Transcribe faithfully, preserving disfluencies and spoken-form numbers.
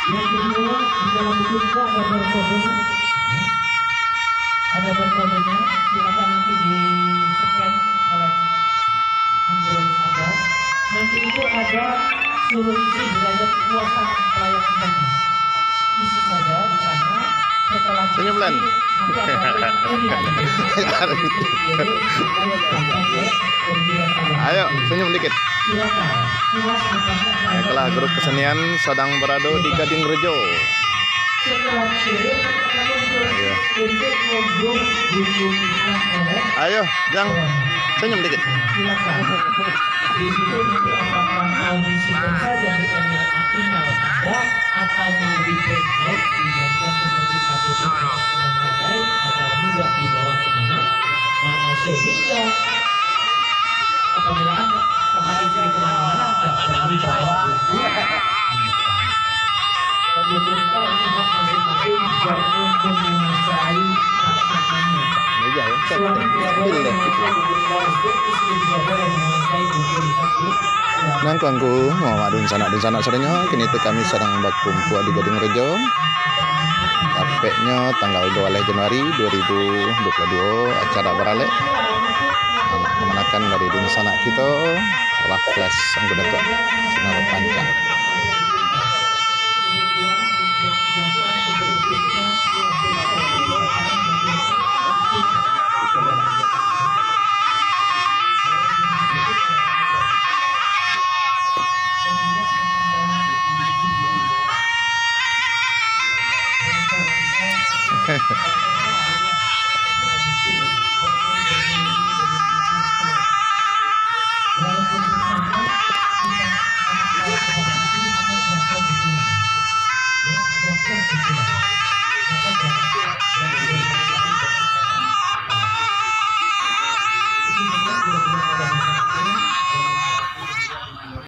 Yang kedua, di dalam buku juga ada barcode-nya. Ada barcode-nya, silakan nanti di-scan oleh Android Anda. Nanti itu ada suruh isi derajat kepuasan pelayanan kami. Isi saja di sana. Setelah Senyum, Lan. Diisi, nanti akan ada yang kuning. Ayo, senyum dikit. Silakan. Puas apakah Baiklah, grup kesenian sadang barado di Gading Rejo. Ayo. Ayo, Jang, senyum dikit. Meja, ya. Nangku angku, Muhammad dunsanak-dunsanak sadonyo, kini tu kami sadang bakumpua di Gading Rejo. Tapeknyo tanggal dua baleh Januari dua ribu dua puluh dua, acara baralek. Anak kamanakan dari dunsanak kito, Raffles Angku Datuak Sinar Pancang.